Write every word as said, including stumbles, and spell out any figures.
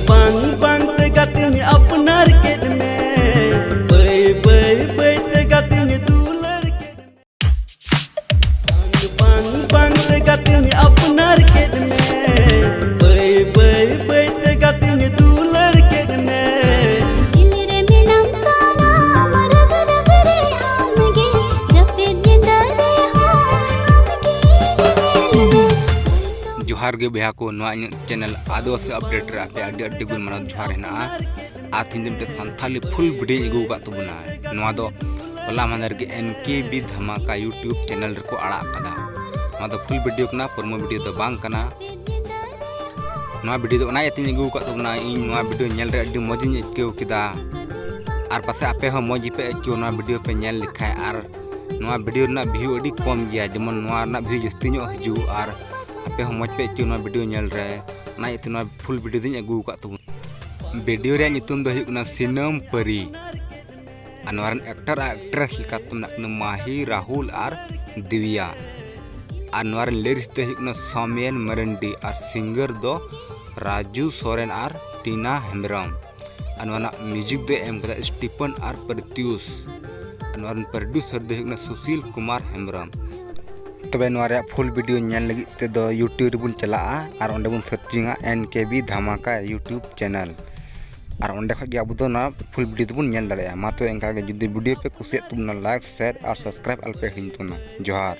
ᱵᱟᱝ ᱵᱟᱝ ᱛᱮ ᱜᱟᱛᱮᱧ ᱟᱯᱱᱟᱨ ᱠᱮᱫ ᱢᱮ, ᱵᱟᱹᱭ ᱵᱟᱹᱭ ᱵᱟᱹᱭ ᱛᱮ ᱜᱟᱛᱮᱧ ᱫᱩᱞᱟᱹᱲ ᱠᱮᱫ ᱢᱮ᱾ ᱵᱟᱝ ᱵᱟᱝ ᱛᱮ ᱜᱟᱛᱮᱧ ᱟᱯᱱᱟᱨ ᱠᱮᱫ ᱢᱮ, ᱵᱟᱹᱭ ᱵᱟᱹᱭ ᱵᱟᱹᱭ ᱛᱮ ᱜᱟᱛᱮᱧ ᱫᱩᱞᱟᱹᱲ ᱠᱮᱫ ᱢᱮ᱾ ᱫᱤᱞ ᱨᱮ ᱢᱮᱱᱟᱢ ᱥᱟᱱᱟᱢ ᱨᱟᱜᱽ ᱨᱟᱜᱽ ᱨᱮ ᱟᱢᱜᱮ, ᱡᱟᱹᱯᱤᱫ ᱧᱤᱫᱟᱹ ᱨᱮᱦᱚᱸ ᱟᱢᱜᱮ ᱧᱮᱞ ᱢᱮ᱾ ᱡᱚᱦᱟᱨ ᱜᱮ ᱵᱚᱭᱦᱟ ᱠᱚ, ᱱᱚᱣᱟ ᱤᱧᱟᱹᱜ ᱪᱮᱱᱮᱞ ᱟᱹᱫᱤᱵᱟᱹᱥᱤ ᱟᱯᱰᱮᱴ ᱨᱮ ᱟᱯᱮ ᱟᱹᱰᱤ ᱟᱹᱰᱤ ᱜᱩᱱ ᱢᱟᱱᱟᱣ ᱡᱚᱦᱟᱨ ᱦᱮᱱᱟᱜᱼᱟ᱾ ᱟᱨ ᱛᱮᱦᱮᱧ ᱫᱚ ᱢᱤᱫᱴᱮᱱ ᱥᱟᱱᱛᱷᱟᱞᱤ ᱯᱷᱩᱞ ᱵᱷᱤᱰᱤᱭᱳᱧ ᱟᱹᱜᱩ ᱟᱠᱟᱫ ᱛᱟᱵᱚᱱᱟ᱾ ᱱᱚᱣᱟ ᱫᱚ ᱦᱚᱞᱟ ᱢᱟᱦᱫᱮᱨ ᱜᱮ ᱮᱱ ᱠᱮ ᱵᱤ ᱫᱷᱟᱢᱟᱠᱟ YouTube ᱪᱮᱱᱮᱞ ᱨᱮᱠᱚ ᱟᱲᱟᱜ ᱟᱠᱟᱫᱟ᱾ ᱱᱚᱣᱟ ᱫᱚ ᱯᱷᱩᱞ ᱵᱷᱤᱰᱤᱭᱳ ᱠᱟᱱᱟ, ᱯᱨᱳᱢᱳ ᱵᱷᱤᱰᱤᱭᱳ ᱫᱚ ᱵᱟᱝ ᱠᱟᱱᱟ᱾ ᱱᱚᱣᱟ ᱵᱷᱤᱰᱤᱭᱳ ᱫᱚ ᱚᱱᱟ ᱤᱭᱟᱹᱛᱮᱧ ᱟᱹᱜᱩ ᱟᱠᱟᱫ ᱛᱟᱵᱚᱱᱟ, ᱤᱧ ᱱᱚᱣᱟ ᱵᱷᱤᱰᱤᱭᱳ ᱧᱮᱞ ᱨᱮ ᱟᱹᱰᱤ ᱢᱚᱡᱽ ᱤᱧ ᱟᱹᱭᱠᱟᱹᱣ ᱠᱮᱫᱟ᱾ ᱟᱨ ᱯᱟᱥᱮᱡ ᱟᱯᱮ ᱦᱚᱸ ᱢᱚᱡᱽ ᱜᱮᱯᱮ ᱟᱹᱭᱠᱟᱹᱣᱟ ᱱᱚᱣᱟ ᱵᱷᱤᱰᱤᱭᱳ ᱯᱮ ᱧᱮᱞ ᱞᱮᱠᱷᱟᱡ᱾ ᱟᱨ ᱱᱚᱣᱟ ᱵᱷᱤᱰᱤᱭᱳ ᱨᱮᱱᱟᱜ ᱵᱷᱤᱭᱩ ᱟᱹᱰᱤ ᱠᱚᱢ ᱜᱮᱭᱟ, ᱡᱮᱢᱚᱱ ᱱᱚᱣᱟ ᱨᱮᱱᱟᱜ ᱵᱷᱤᱭᱩ ᱡᱟᱹᱥᱛᱤ ᱧᱚᱜ ᱦᱤᱡᱩᱜ, ᱟᱨ ᱟᱯᱮ ᱦᱚᱸ ᱢᱚᱡᱽ ᱯᱮ ᱟᱹᱭᱠᱟᱹᱣᱟ ᱱᱚᱣᱟ ᱵᱷᱤᱰᱤᱭᱳ ᱧᱮᱞ ᱨᱮ, ᱚᱱᱟ ᱤᱭᱟᱹᱛᱮ ᱱᱚᱣᱟ ᱯᱷᱩᱞ ᱵᱷᱤᱰᱤᱭᱳ ᱫᱚᱧ ᱟᱹᱜᱩ ᱟᱠᱟᱫ ᱛᱟᱵᱚᱱᱟ᱾ ᱵᱷᱤᱰᱤᱭᱳ ᱨᱮᱭᱟᱜ ᱧᱩᱛᱩᱢ ᱫᱚ ᱦᱩᱭᱩᱜ ᱠᱟᱱᱟ ᱥᱤᱱᱟᱹᱢ ᱯᱟᱹᱨᱤ᱾ ᱟᱨ ᱱᱚᱣᱟ ᱨᱮᱱ ᱮᱠᱴᱟᱨ ᱟᱨ ᱮᱠᱴᱨᱮᱥ ᱞᱮᱠᱟᱛᱮ ᱢᱮᱱᱟᱜ ᱠᱤᱱᱟ ᱢᱟᱦᱤ, ᱨᱟᱦᱩᱞ ᱟᱨ ᱫᱤᱣᱤᱭᱟ᱾ ᱟᱨ ᱱᱚᱣᱟ ᱨᱮᱱ ᱞᱤᱨᱤᱠᱥ ᱫᱚ ᱦᱩᱭᱩᱜ ᱠᱟᱱᱟ ᱥᱟᱢᱤᱭᱟᱱ ᱢᱟᱨᱟᱱᱰᱤ ᱟᱨ ᱥᱤᱝᱜᱟᱨ ᱫᱚ ᱨᱟᱡᱩ ᱥᱚᱨᱮᱱ ᱟᱨ ᱴᱤᱱᱟ ᱦᱮᱢᱵᱨᱚᱢ᱾ ᱟᱨ ᱱᱚᱣᱟ ᱨᱮᱱᱟᱜ ᱢᱤᱭᱩᱡᱤᱠ ᱫᱚᱭ ᱮᱢ ᱠᱟᱫᱟ ᱥᱴᱤᱯᱷᱟᱱ ᱟᱨ ᱯᱨᱚᱛᱭᱩᱥ᱾ ᱟᱨ ᱱᱚᱣᱟ ᱨᱮᱱ ᱯᱨᱚᱰᱭᱩᱥᱟᱨ ᱫᱚ ᱦᱩᱭᱩᱜ ᱠᱟᱱᱟ ᱥᱩᱥᱤᱞ ᱠᱩᱢᱟᱨ ᱦᱮᱢᱵᱨᱚᱢ᱾ ᱛᱚᱵᱮ ᱱᱚᱣᱟ ᱨᱮᱭᱟᱜ ᱯᱷᱩᱞ ᱵᱷᱤᱰᱤᱭᱳ ᱧᱮᱞ ᱞᱟᱹᱜᱤᱫ ᱛᱮᱫᱚ YouTube ᱨᱮᱵᱚᱱ ᱪᱟᱞᱟᱜᱼᱟ ᱟᱨ ᱚᱸᱰᱮ ᱵᱚᱱ ᱥᱟᱨᱪᱤᱝᱟ ᱮᱱ ᱠᱮ ᱵᱤ ᱫᱷᱟᱢᱟᱠᱟ YouTube ᱪᱮᱱᱮᱞ᱾ ᱟᱨ ᱚᱸᱰᱮ ᱠᱷᱚᱡ ᱜᱮ ᱟᱵᱚ ᱫᱚ ᱱᱚᱣᱟ ᱯᱷᱩᱞ ᱵᱷᱤᱰᱤᱭᱳ ᱫᱚᱵᱚᱱ ᱧᱮᱞ ᱫᱟᱲᱮᱭᱟᱜᱼᱟ᱾ ᱢᱟ ᱛᱚᱵᱮ ᱮᱱᱠᱟ ᱜᱮ, ᱡᱩᱫᱤ ᱵᱷᱤᱰᱤᱭᱳ ᱯᱮ ᱠᱩᱥᱤᱭᱟᱜ ᱛᱟᱵᱚᱱᱟ, ᱞᱟᱭᱤᱠ, ᱥᱮᱭᱟᱨ ᱟᱨ ᱥᱟᱵᱥᱠᱨᱟᱭᱤᱵ ᱟᱞᱚᱯᱮ ᱦᱤᱲᱤᱧ ᱛᱟᱵᱚᱱᱟ᱾ ᱡᱚᱦᱟᱨ᱾